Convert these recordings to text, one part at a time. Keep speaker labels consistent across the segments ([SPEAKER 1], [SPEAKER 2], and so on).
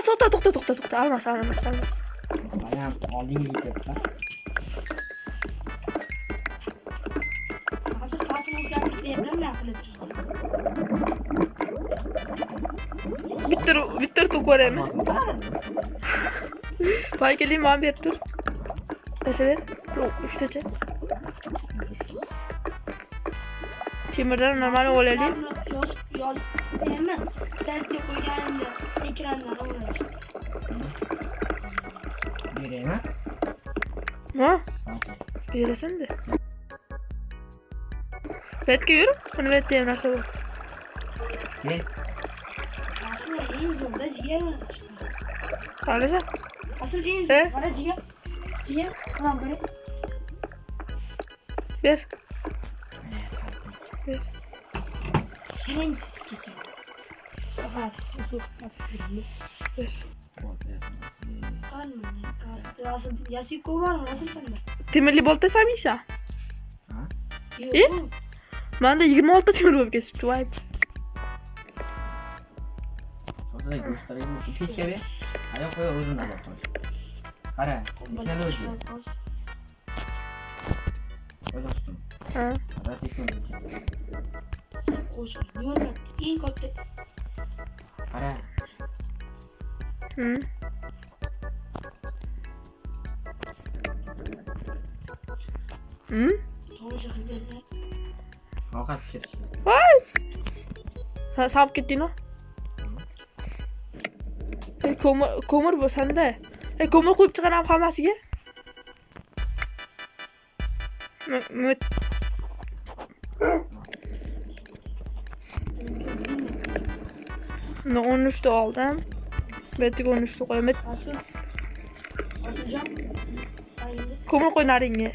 [SPEAKER 1] To'xta, to'xta, to'xta, to'xta. Almas, almas, almas.
[SPEAKER 2] Ayam oldinga ketyapti.
[SPEAKER 3] Hozir fasl o'zgartirib beraman, qilib.
[SPEAKER 1] Bitta bitta to'k ko'raymi? Paykeling, mana berib tur. Tashlab ber. Yo'q, uchtacha. Temirdan normal olaylik.
[SPEAKER 3] Yoz, yoz berma. Sertga qo'yganimda ekrandan o'rach.
[SPEAKER 2] Beraymi?
[SPEAKER 1] Ha? Berasan-da. Bu yerga yur. Buni bu yerda ham narsa bor.
[SPEAKER 2] Kel.
[SPEAKER 3] Asl eng zo'rda jigar.
[SPEAKER 1] Qarasan.
[SPEAKER 3] Asl eng zo'r. Qara jigar. Jigar, qilib bering.
[SPEAKER 1] Ber. Ber.
[SPEAKER 3] Shirin kesin. Faqat usul
[SPEAKER 1] Ber.
[SPEAKER 3] Asl yasiko bormi asl senda?
[SPEAKER 1] Temirli bolta samisha.
[SPEAKER 2] Ha?
[SPEAKER 1] E? Manda 26 temir bo'lib ketibdi, voy.
[SPEAKER 2] O'rtada go'shtlarga pechka ber. Ayoq qo'y, o'zini olib qo'y. Qara, texnologiya. Qo'y do'stim.
[SPEAKER 1] Ha.
[SPEAKER 2] Qara texnologiya.
[SPEAKER 3] Qo'shiq yo'lda eng katta.
[SPEAKER 2] Qara.
[SPEAKER 3] Tomosha qilganlar.
[SPEAKER 2] Ovqat pishirish.
[SPEAKER 1] Voy! Sen solib ketdingmi? Ko'mir, ko'mir bu senda. Ko'mir qo'yib chiqaman hammasiga. No, 13 ta oldim. Bu yerga 13 ta qo'yaman.
[SPEAKER 3] Asl. Asljon.
[SPEAKER 1] Ko'mir qo'y naringga.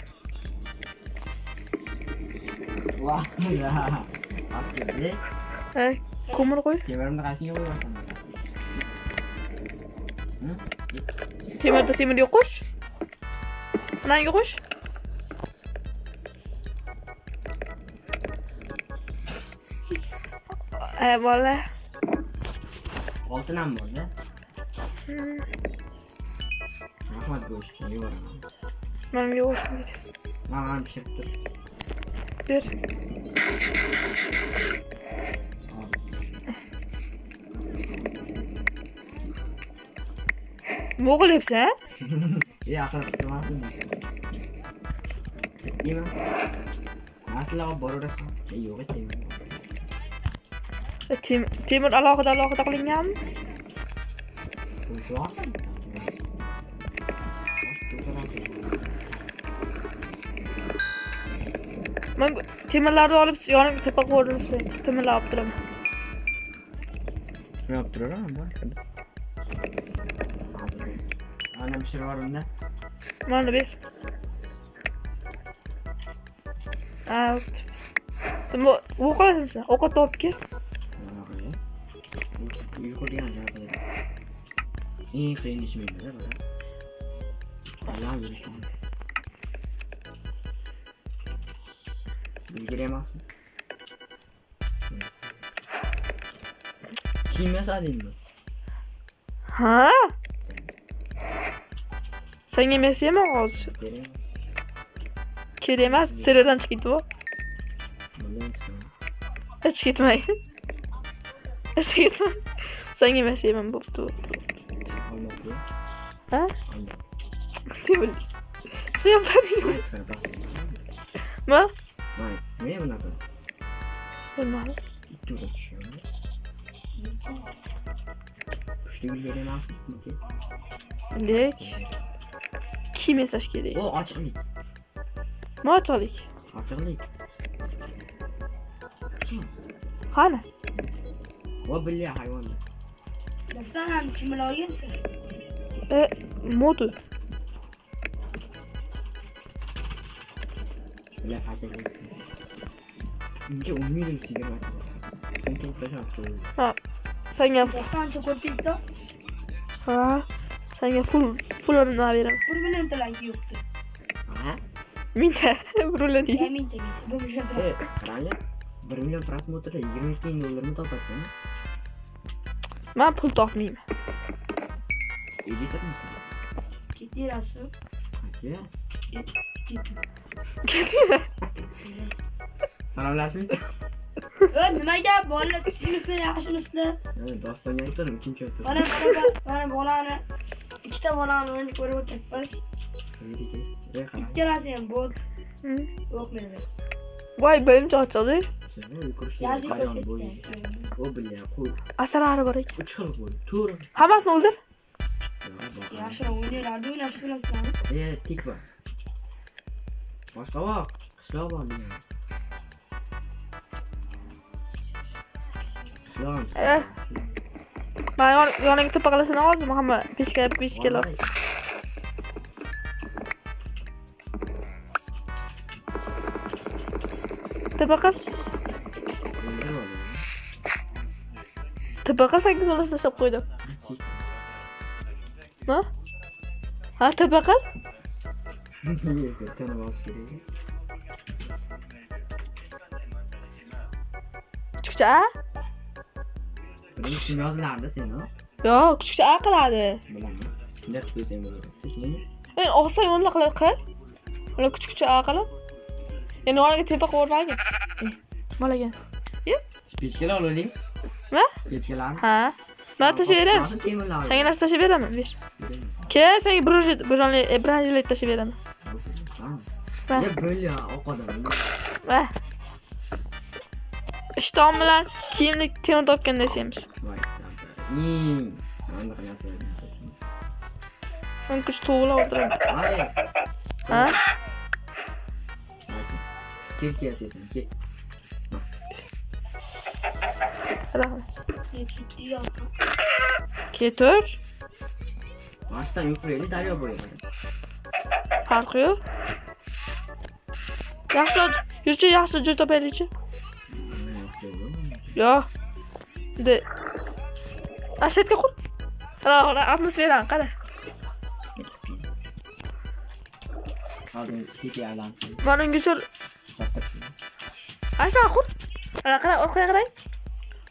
[SPEAKER 2] Vah, ya. Asl.
[SPEAKER 1] Ko'mir qo'y.
[SPEAKER 2] Temirimni qaysiga qo'yasan?
[SPEAKER 1] Temirda temirga qo'sh. Nanga qo'sh. Bola.
[SPEAKER 2] Oltin ham bor-da. Rahmat go'shtga yuboraman.
[SPEAKER 1] Mana go'sht ber.
[SPEAKER 2] Mana pishirib tur.
[SPEAKER 1] Ber. Nima qilyapsan?
[SPEAKER 2] Aql qilmasin. Nima? Asli olib boraverasan. Yo'q, temir.
[SPEAKER 1] Temir alohida alohida qilinganmi? Men temirlarni olib yonimga tepa qo'yib, temirlar olib turaman.
[SPEAKER 2] Men olib turaman, bor. Mana pishirib yuborimda.
[SPEAKER 1] Mana ber. Ha, sen bu o'qolasan sen. Ovqat topib kel.
[SPEAKER 2] Uyqu degan joyda. Eng qiyin ish menda, bora. Alloh yurishni. Bilgir emasmi? Kiyim yasadingmi?
[SPEAKER 1] Ha? Senga emas hozir. Kerak emas, serverdan chiqib ketdi bu. Hech ketmang. Hech ketmang. Senga emas yeyman, bo'pti, bo'pti. Ha? Sevil. Sen paring. Ma?
[SPEAKER 2] Nima bunaqa?
[SPEAKER 1] Bilmadim.
[SPEAKER 2] Ikki urib tushyapti. Pushti gul kerak emasmi?
[SPEAKER 1] Lek. Kiyim yasash kerak.
[SPEAKER 2] O ochiqlik.
[SPEAKER 1] Nima ochiqlik?
[SPEAKER 2] Ochiqlik.
[SPEAKER 1] Qani?
[SPEAKER 2] O birga hayvonlar.
[SPEAKER 3] Sen ham kimlar olgansan?
[SPEAKER 1] Modu.
[SPEAKER 2] Ular ochiqlik. Uncha umidim sigir.
[SPEAKER 1] Ha. Senga
[SPEAKER 3] qancha ko'p ketdi?
[SPEAKER 1] Ha. Senga full o'rinni beraman.
[SPEAKER 3] 1 million talangi yo'qdi.
[SPEAKER 2] Ha?
[SPEAKER 1] Mingta bir million deydi.
[SPEAKER 3] Mingta, mingta, 1 million.
[SPEAKER 2] Qarang, 1 million prosmotrda 22 ming dollarni topadi-mi?
[SPEAKER 1] Men pul topmayman.
[SPEAKER 2] Editormisan?
[SPEAKER 3] Ketdi Rasul.
[SPEAKER 2] Aka.
[SPEAKER 3] Ketdi.
[SPEAKER 1] Ketdi.
[SPEAKER 2] Salomlashmaysan?
[SPEAKER 3] Ö, nima gap? Bolalar tinchmisizlar, yaxshimisizlar?
[SPEAKER 2] Dostonga aytdim, ikkinchi o'tirdim.
[SPEAKER 3] Mana mana bolani, ikkita bolani o'yinni ko'rib o'tiribmiz. Ikkalasi ham bot. Yo'q menda.
[SPEAKER 1] Voy, birinchi ochildi.
[SPEAKER 3] Yazik
[SPEAKER 2] O billa, qo'y.
[SPEAKER 1] Asalari bor ekan.
[SPEAKER 2] 3 xil qo'y, 4.
[SPEAKER 1] Hammasini o'ldir.
[SPEAKER 3] Yaxshiroq o'ynaylardi, o'ynashni bilasizlarmi?
[SPEAKER 2] Tik bor. Boshqa bor, qishloq bor degan. Qishloq ham chiqadi.
[SPEAKER 1] Man yoningga tepa qilasini hozir hamma pechka pechkalar. Tepa qil. Tepa qil, 8 olasini tashlab qo'ydim. Ha? Ha, tepa qil.
[SPEAKER 2] Tanib olish kerak.
[SPEAKER 1] Kuchukcha a?
[SPEAKER 2] Birinchi yozilardi seni.
[SPEAKER 1] Yo'q, kuchukcha a qiladi.
[SPEAKER 2] Bilaman. Bunday qilib qo'ysang bo'ladi.
[SPEAKER 1] Men olsang o'nla qiladi, qil. Ular kuchukcha a qilib. Endi yoniga tepa qilib yubormagin. Bolaga. Yep.
[SPEAKER 2] Pechkalar olaylik.
[SPEAKER 1] Nima?
[SPEAKER 2] Pechkalarni.
[SPEAKER 1] Ha. Men tashlab beraman. Senga narsa tashlab beraman, ber. Kel, senga bronjelet tashlab beraman.
[SPEAKER 2] Ne böyle o kadar.
[SPEAKER 1] Va. Ishton bilan kiyimni temir topgan desamiz. Men kuch to'g'la o'tiraman. Ha?
[SPEAKER 2] Kel kelasan, kel.
[SPEAKER 1] Rahmat. Ketur.
[SPEAKER 2] Boshdan yuqori daryo bo'lyapti.
[SPEAKER 1] Farqi yo'q. Yaxshi, yurchi, yaxshi joy topaylikchi. Yo'q. De. Ashetga qur. Ana, atmosferani qara.
[SPEAKER 2] Hozir tepa aylanib.
[SPEAKER 1] Mana ungacha Asha qur. Ana qara, orqaga qarang.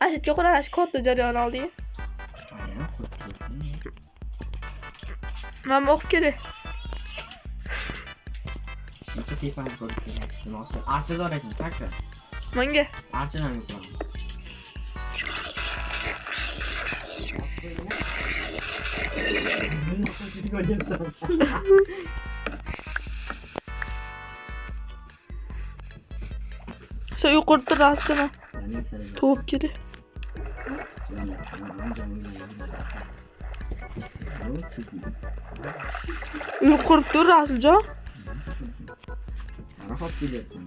[SPEAKER 1] Ashetga qur, ana shu katta jarayon oldiga. Mana o'qib kerak.
[SPEAKER 2] Bitta tepani ko'rib kerak. Archa zo'r ekan, takra.
[SPEAKER 1] Menga.
[SPEAKER 2] Archadan yuqoramiz.
[SPEAKER 1] Shu uy qurib tur, Rasuljon. Tug'ib kerak. Uy qurib tur, Rasuljon.
[SPEAKER 2] Rahat kelyapsan.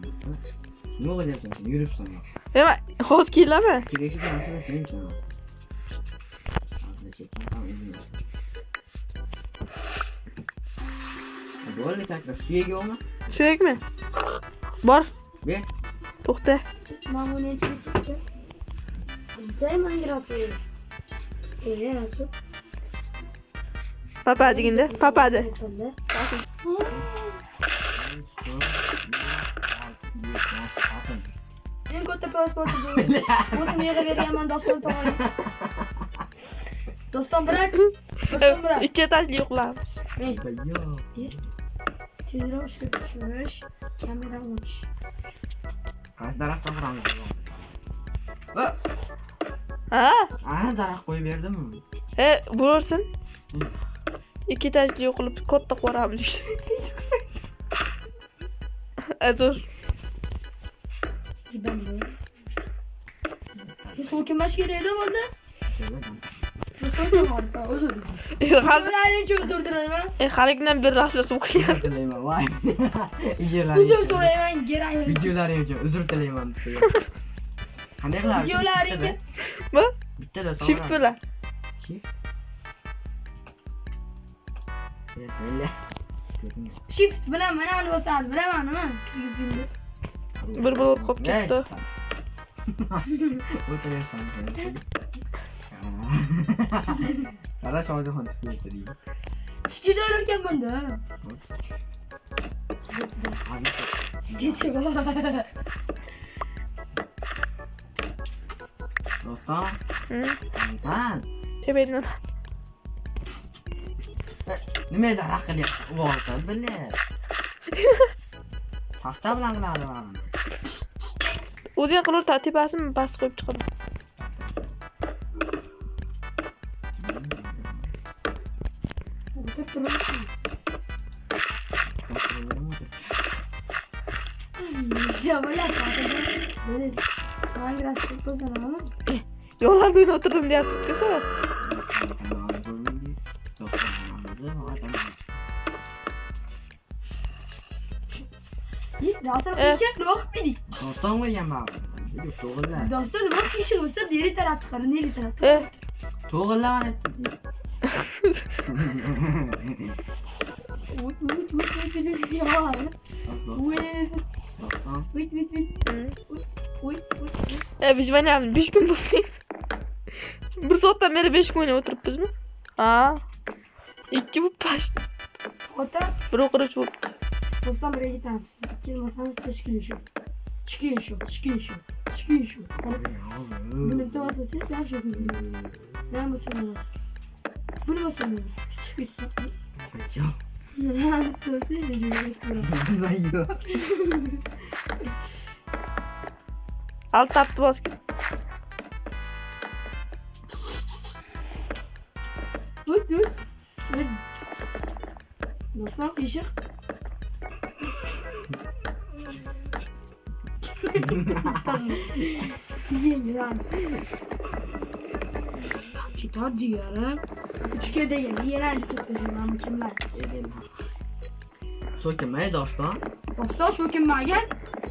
[SPEAKER 2] Nima qilyapsan? Yuribsan.
[SPEAKER 1] Nima? Hozir kelaman.
[SPEAKER 2] Kerakli narsani sensan. Bo'ldi, takra. Suyagi yo'qmi?
[SPEAKER 1] Suyakmi? Bor.
[SPEAKER 2] Ber.
[SPEAKER 1] To'xta.
[SPEAKER 3] Men buni ichib Jayman grafik. Rasul.
[SPEAKER 1] Papa deganda, papadi.
[SPEAKER 3] Eng katta pasporti bu. O'zim yig'ib berganman Doston tog'aga. Doston brat. Doston brat.
[SPEAKER 1] Ikki etajli uxlaymiz.
[SPEAKER 3] Tezroq ishga tushish, kamera o'chish.
[SPEAKER 2] Qaysi daraxtdan quramiz?
[SPEAKER 1] Ha?
[SPEAKER 2] Ana daraxt qo'yib berdimmi?
[SPEAKER 1] Bo'larsin. Ikki etajli qilib katta quramiz. Azur.
[SPEAKER 3] So'kinmash kerak edi bunda. Uzr. Videolaringcha uzr dilayman.
[SPEAKER 1] Haligidan beri Rasul so'kilgan.
[SPEAKER 2] Tilayman, voy.
[SPEAKER 3] Uzr so'rayman, kerak.
[SPEAKER 2] Videolaring uchun uzr tilayman. Qanday qilarsiz?
[SPEAKER 3] Videolaringga
[SPEAKER 1] Nima?
[SPEAKER 2] Bittada
[SPEAKER 1] Shift bilan.
[SPEAKER 2] Shift.
[SPEAKER 3] Shift bilan mana uni bosadi, bilaman nima? Kirgizganda.
[SPEAKER 1] Bir blok qolib ketdi.
[SPEAKER 2] O'tiraysan. Qara Shohjahon chiqib ketdi.
[SPEAKER 3] Chiqib ketarkanman-da. Kecha bor.
[SPEAKER 2] Doston. San.
[SPEAKER 1] Tepadan.
[SPEAKER 2] Nima daraxt qilyapti? Uvol bilib. Taxta bilan qiladi mana.
[SPEAKER 1] O'zing qilur tepasini past qo'yib chiqaman.
[SPEAKER 3] O'tirib turibsan. Ya bola, böyle Minecraft qo'ysana ama.
[SPEAKER 1] Yo'llarda o'ynab o'tirdim deyapti-ku sen.
[SPEAKER 3] Doston qiyshiq nima qilib edik?
[SPEAKER 2] Doston qo'ygan baribir. To'g'rilar.
[SPEAKER 3] Doston nima qiyshiq bo'lsa, neri tarafga qara, neri tarafga.
[SPEAKER 2] To'g'rilar mana.
[SPEAKER 3] Ut ut ut ut ya. Ut ut ut. Ut ut.
[SPEAKER 1] Выживание 5 kun bo'lsin. 1 soatdan beri 5 kun o'ynab o'tiribmizmi? Ha. 2 bu past.
[SPEAKER 3] Ota
[SPEAKER 1] 1:43 bo'libdi.
[SPEAKER 3] Doston birga ketamiz. Kelmasangiz tashkil Chicken shot, chicken shot, chicken shot. Buni bitta bossangiz, yaxshi o'qiysiz. Yana bossangiz. Buni bossangiz, chiqib ketsa.
[SPEAKER 2] Yo'q. Yo'q.
[SPEAKER 1] Alt tapdi bosgan.
[SPEAKER 3] Ut, ut. Doston qiyshiq. Yengil. Chitor jigarim. 3ga degan yana cho'kkaman kimlar?
[SPEAKER 2] So'kinmay doston.
[SPEAKER 3] Doston so'kinmagan.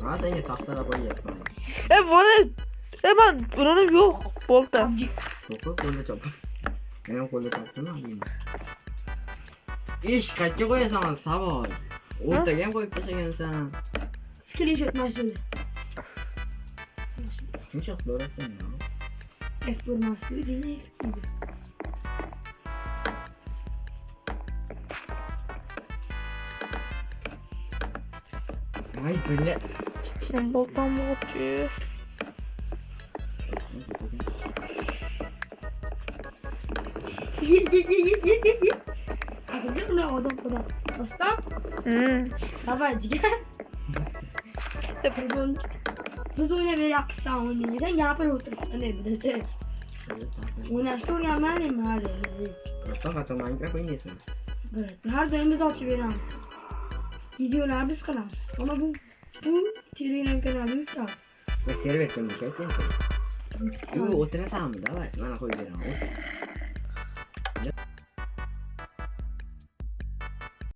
[SPEAKER 2] Ha, senga taxtalar qo'yyapman.
[SPEAKER 1] Bola, man bunim yo'q, bolta.
[SPEAKER 2] To'qib qo'lda chopdim. Men ham qo'lda chopdim, endi. Ish qayerga qo'yasan savol? O'rtaga ham qo'yib tashlagansan.
[SPEAKER 3] Screenshot mashina.
[SPEAKER 2] Screenshot bo'larkan ya.
[SPEAKER 3] F bo'lmasdi, F edi.
[SPEAKER 2] Ay, billa.
[SPEAKER 1] Sen boltam bo'pti.
[SPEAKER 3] Ye ye ye ye ye ye. Aslida uni odam odam. Doston? Давай, jigar. Telefon. Biz o'ynab beryapmiz, sen o'ynaysan, gapirib o'tiribsan dedi. O'ynashni o'rganmadingmi hali?
[SPEAKER 2] Doston qachon Minecraft o'ynaysan?
[SPEAKER 3] Evet, har doim biz ochib beramiz. Videolarni biz qilamiz. Ama bu Telegram kanali yo'q.
[SPEAKER 2] Va server kimniki aytaysan? U o'tirasanmi? Давай, mana qo'yib beraman.